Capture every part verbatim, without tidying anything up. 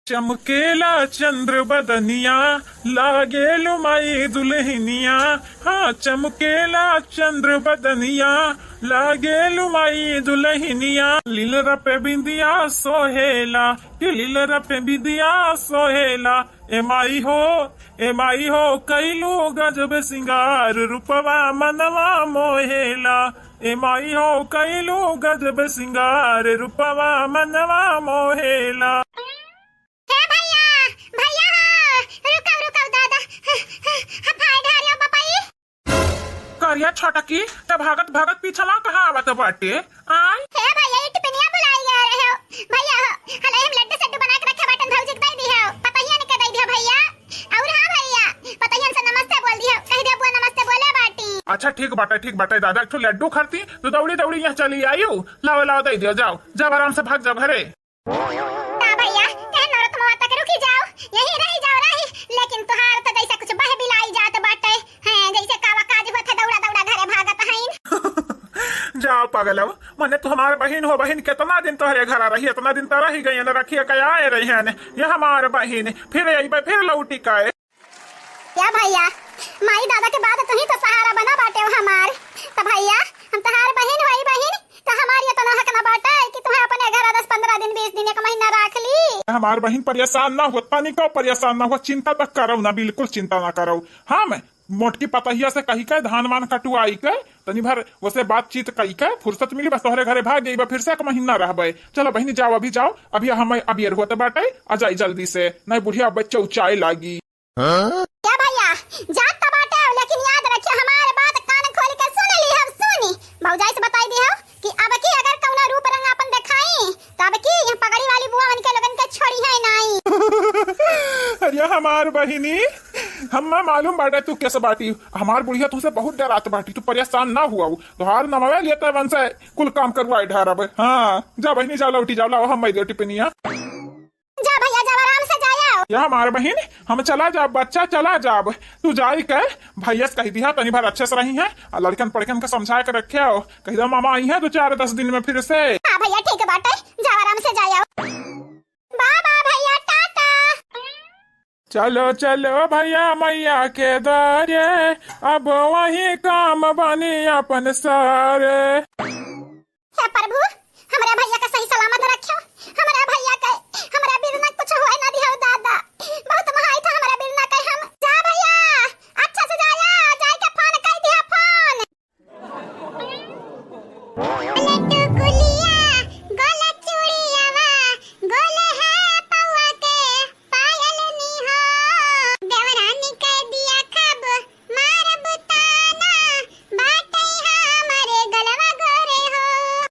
चमकेला चंद्र बदनिया, लागेलु माई दुलहिनिया। हाँ, चमकेला चंद्र बदनिया, लागेलु माई दुलहिनिया। लीलरा पे बिंदिया सोहेला, कि लीलरा पे बिंदिया सोहेला। ए माई हो, ए माई हो, कइलू गजब सिंगार, रूपवा मनवा मोहेला। ए माई हो, कइलू गजब सिंगार, रूपवा मनवा मोहेला। हे भैया, भैया हो, रुकव, रुकव दादा, ह, ह, ह, फाड़ ढारियो बपई। करिया छोटकी, ते भागत भागत पीछवा कहाँ आवत बाटे? आय? हे भैया, ये टिफिनिया भुलाई गए रहे हो। भैया हो, हले हम लड्डू सड्डू बना के रखे बाटन, भौजी के दे दी हो, पतहिया ने के दे दियो भैया। और हाँ भैया, पतहियन से नमस्ते बोल दियो, कह दे बुआ नमस्ते बोले बाटी। अच्छा ठीक बाटे, ठीक बाटे दादा, एक ठो लड्डू खरती, तू दौड़ी दौड़ी यहाँ चली आयु, लाओ लाओ दे दियो, जाओ जाओ आराम से भाग जाओ घरे। ना भैया, कहे नौरत मवा तक रुकी जाओ, यहीं रही जाओ रही, लेकिन तुहार तो जैसे कुछ बह बिलाई जात बाटे, हैं, जैसे कावा काज होत है, दौड़ा दौड़ा घरे भागत हईन। जाओ पागलव, मने तू हमार बहिन हो, बहिन कितना दिन तोहरे घरा रही, इतना दिन तो रही गई न, रखिए के आए रही हन, ये हमार बहिन, फिर अइबे, फिर लौटी के। या भैया, माई दादा के बाद तुही तो सहारा बना बाटे हो हमार। तो भैया, हम तोहार बहिन होई बहिन, तो हमार ये तो ना हक ना बाटे कि तुहे अपने घर दस पन्द्रह दिन, बीस दिन, एक महीना राख ली। हमार बहिन परेशान ना हो, तनिको परेशान ना हो, चिंता तक करौ ना, बिल्कुल चिंता ना करौ। हम मोटकी पतहिया से कही के धान वान कटुआई के तनी भर वसे बातचीत कई के फुर्सत मिली, बस तोहरे घरे भाग गई बा, फिर से एक महीना रहबे। चलो बहिनी जाओ, अभी जाओ, अभी हम अबियर होत बाटे, आ जाई जल्दी से, नहीं बुढ़िया बच्चा उचाए लागी। हाँ? क्या भैया, जात त बाटे, लेकिन याद रखियो, हमारे बात कान खोल के सुन ली, हम सुनी। भौजाई से बताई दी हो कि अब की अगर कौनो रूप रंग अपन देखाई, तो अब की यहाँ पगड़ी वाली बुआ उनके लोगन के छोड़ी है नाई। अरे हमार बहिनी, हम्मे मालूम बाटे तू कैसे बाटी। हमार बुढ़िया तुमसे बहुत डरात बाटी, तू परेशान ना हुआ। तोहार नमवे लेते वन से कुल काम करवाए ढारब। हाँ, जा बहिनी, जा लौटी, जा लाओ हम दे टिफिनिया। जा भैया, जा आराम से जा आओ। या हमार बहिन, हम चला जाब, बच्चा चला जाब। तू जाई के भैया से कह दिया तनी भर अच्छे से रही है, आ लड़कन पड़कन के समझा के रखे आओ। कह दो मामा आई है दो चार दस दिन में फिर से। हाँ भैया, ठीक बाटे, जा आराम से जा आओ। बाबा भैया टाटा। चलो चलो भैया मैया के द्वारे, अब वही काम बनी अपन सारे। हे प्रभु, हमरा भैया के सही सलामत रखियो। हमरा भैया के, हमरा बिरना कुछ होए ना दिहो दादा। बहुत महाई था हमरा बिरना के। हम जा भैया, अच्छा से जाया, जाए के फोन कर दिया फोन। लड्डू गुलिया, गोल चूड़ियावा, गोल है पौवा के पायल निहो। देवरानी के दिया खब मारब ताना, बाटे हमरे गलवा गोरे हो।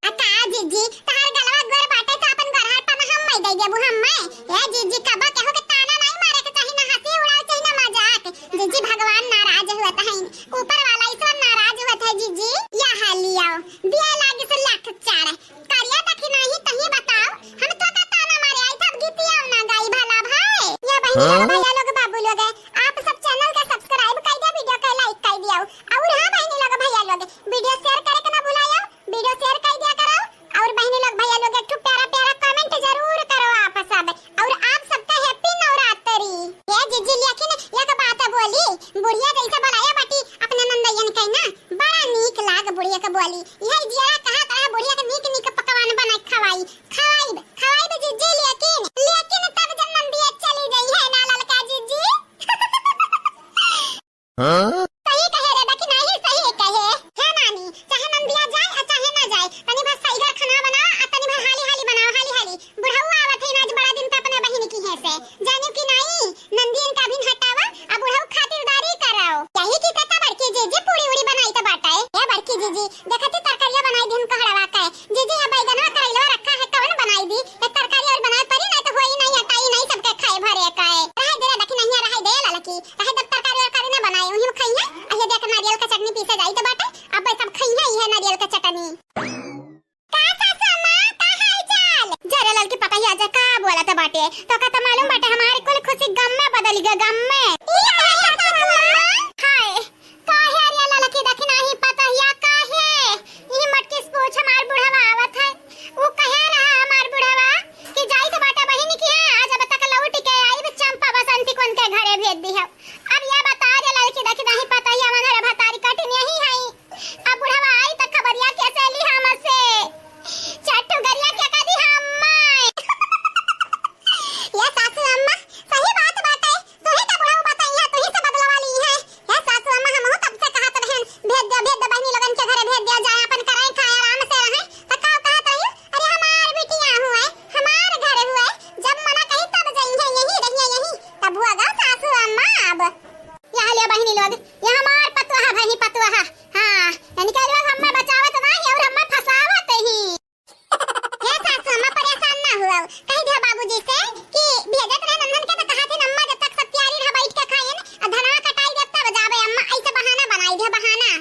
आ का जीजी, तहार गलवा गोर बाटे त अपन गोरहर पन हम्मे दे देबू हम्मे। ए जीजी, कबो केहू के ताना नहीं मारे के चाही, ना हंसी उड़ावे चाही, ना मजाक। जीजी, भगवान नाराज हुआ तहन, ऊपर वाला ईश्वर नाराज हुआ था जीजी। या हालियो, दिया लागे से लाख चार। करिया दखिनाही तही बताओ, हम तो का ताना मारे आई था, अब गीतिया ना गाई भला भाई। या बहिनी लोग, हाँ? भैया लोग, बाबू लोग, आप सब channel के subscribe कर दिया, video के like कर दिया। और हाँ बहिनी लोग, भैया लोग, video share करे के ना भुलाया, video share कर दिया करो। और बहिनी लोग, भैया लोग, एक ठो प्यारा प्यारा comment जरूर करो आप सब। और आप सबका happy नवरात्रि। ये जीजी, लेकिन एक बात बोली, बुढ़िया जैसे बोलाया बाटी अपने नंदइयन के ना, बड़ा नीक लाग बुढ़िया के बोली। यही जियरा कहा तरह बुढ़िया के नीक नीक पकवान बना के खवाई, खवाइब, खवाइब जीजी, लेकिन, लेकिन तब जब नंदिया चली गई है ना ललका जीजी। हाँ? सही कहे रे, बाकी नहीं सही कहे। हे नानी, चाहे नंदिया जाए और चाहे ना जाए, तनी भर सईगर खाना बनाओ और तनी भर हाली हाली बनाओ, हाली हाली। बुढ़ऊ आवत है ना आज बड़ा दिन पे अपने बहिन की है से। जानियो कि नहीं, नंदियन का भी हटावा, अब बुढ़ऊ खातिरदारी कराओ। यही की कहता बड़की जीजी पूरी उड़ी बनाई तो बाटे। ए बड़की जीजी, देखती तरकारिया बनाई दिन कहड़वा के। जीजी, ये बैगनवा करैलवा रखा है, कवन बनाई दी? ये तरकारी और बनाए परी, नहीं तो होई नहीं, हटाई नहीं, सबके खाए भरे का है। रहे दे, देखी नहीं, रहे दे ललकी, रहे दे, तरकारी वरकारी ना बनाए, उही में खाई है। आ ये देख, नारियल का चटनी पीसे जाई तो बाटे, अब सब खाई है, ये नारियल का चटनी। का सासू माँ, का हाल चाल? जरे ललकी पता ही आजा का बोलत बाटे, तो का तो मालूम बाटे, हमारे कुल खुशी गम में बदल गया, गम में। ई का है सासू माँ? हाय, काहे रे ललकी दखिनाही पतहिया काहे? ई मटकिस पूछ हमार बुढ़वा आवत है। ऊ कहे रहा हमार बुढ़वा कि जाई तो बाटा बहिन की है, आज अब तक लौट कहि दिया बाबूजी से कि भेजत रहे नंदन के, तो कहा थे अम्मा जब तक सब तैयारी रहा बैठ के खाइन, और धनवा कटाई देब तब जाबे अम्मा, ऐसे बहाना बनाई दिया, बहाना।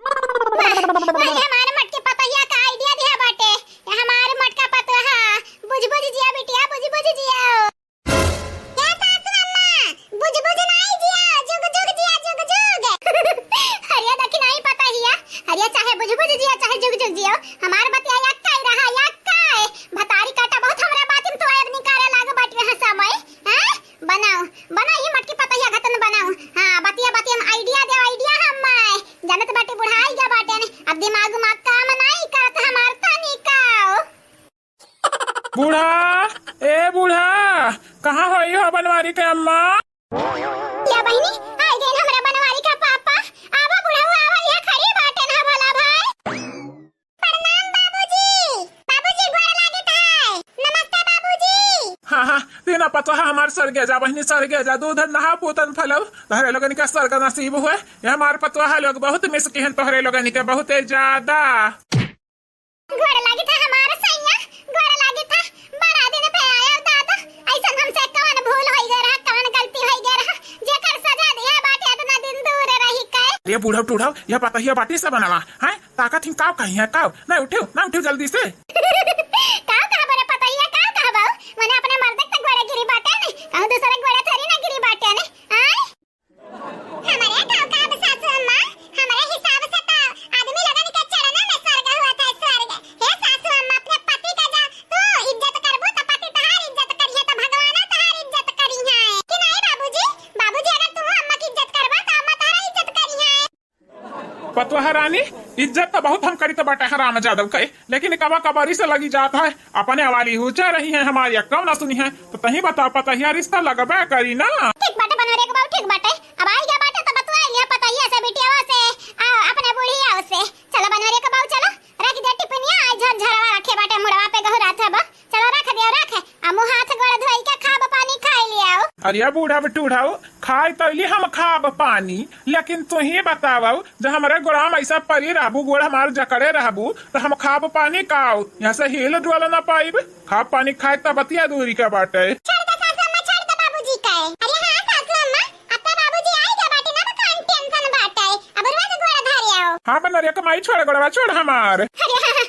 वाह, वाह, ये हमारे मटकी पतोहिया का idea दिया बाटे, ये हमारे मटका पतोहा, बुझ बुझ जिया बिटिया, बुझ बुझ जिया। ए सासु अम्मा, बुझ बुझ नाई जिया, जुग जुग जिया, जुग जुग। अरे देखी नाई पतोहिया, अरे चाहे बुझ बुझ जिया, चाहे जुग जुग जिया, हमार बतिया यक्का ही रहा, यक्का है। भतारी काटा बहुत हमरा बातिन तो अब निकाले लाग बाटी यहाँ समय, हैं? बनाओ, बनाओ ये मटकी पतोहिया घतन बनाओ। हाँ, बतिया बतिया में idea दे, idea हम जानत बाटी बुढ़ाई गया बाटे ने, अब दिमाग उमाग काम नाई करत हमार तनिकाओ। बूढ़ा, ए बूढ़ा, कहाँ होई हो बनवारी के अम्मा? या बहिनी, आई गए हमरा बनवारी का पापा। आवा बुढ़ऊ, आवा, यहाँ खड़ी बाटे ना भला भाई। प्रणाम बाबूजी। बाबूजी, गोड़ लागत है। नमस्ते बाबूजी। हाँ, हाँ, तीना पतोहा हमार सरगे जा, बहिनी सरगे जा, दूध नहा पूतन फलऊ, तोहरे लोगन के सरग नसीब हुए। ये हमार पतोहा लोग बहुत मिस किहन तोहरे लोगन के, बहुते ज्यादा। गोड़ लागित है हमार सैया, गोड़ लागित है। बड़ा दिन पे आया दादा, ऐसन हमसे कौन भूल होई गए रहा, कौन गलती होई गए रहा, जेकर सजा दिया बाटे इतना दिन दूर रही के। अरे बूढ़ा टूढ़ा, यह पतोहिया बाटी से बनवा, हैं? ताकत ही काव कहीं है, काव? ना उठो, ना उठो जल्दी से। काव कहा बरे पतोहिया, काव कहा बाऊ? मने अपने मर्द के गोड़े गिरी बाटे ने, कहूँ दूसरे गोड़े थोड़ी ना गिरी बाटे ने, आय? हमरे गाँव का अब सासू अम्मा, हमरे हिसाब से तो आदमी लोगन के चरणन में स्वर्ग हुआ था, स्वर्ग। हे सासू अम्मा, अपने पति का जा तू इज्जत करबू तो पति तहार इज्जत करिहे, तो भगवान तहार इज्जत करिहे। कि नहीं बाबूजी? बाबूजी, अगर तू अम्मा की इज्जत करबा तो अम्मा तहार इज्जत करिहे। पतोह रानी, इज्जत तो बहुत हम करी तो बाटे हराम जादव के, लेकिन कबा कबारी से लगी जात है, अपने वाली ऊंचा रही है, हमारी अक्कम ना सुनी है, तो तही बताओ पतोहिया रिश्ता लगबे करी ना। ठीक बाटे बनवरे के बाबू, ठीक बाटे। अब आई गया बाटे तो बतुआ लिया पतोहिया से, बिटियावा से, आ, अपने बुढ़िया से। चलो बनवरे के बाबू, चलो रख दे टिफिनिया, आज झर झरवा रखे बाटे मुड़वा पे गहू रात है बा। चलो रख दियो, रख। आ मुँह हाथ गोड़ धोई के खाब पानी खाई लियाओ। अरे बूढ़ा बटूढ़ाओ, खाए तैली हम खाब पानी, लेकिन तू ही बतावो, जब हमरे गोड़वा में ऐसा परी रहबू, गोड़ हमार जकड़े रहबू, तो हम खाब पानी काओ? यहाँ से हिल डुअल ना पाइब। खाब पानी खाए तब बतिया दूरी का बाटे। छोड़ दे सासू अम्मा, छोड़ दे बाबूजी का। अरे हाँ सासू अम्मा, अब तो बाबूजी आई गए बाटे ना, तो कौन टेंशन बाटे? अब रोज गोड़ धरे आओ। हाँ बनरिया कमाई छोड़ गोड़वा छोड़ हमार। अरे हाँ, हाँ,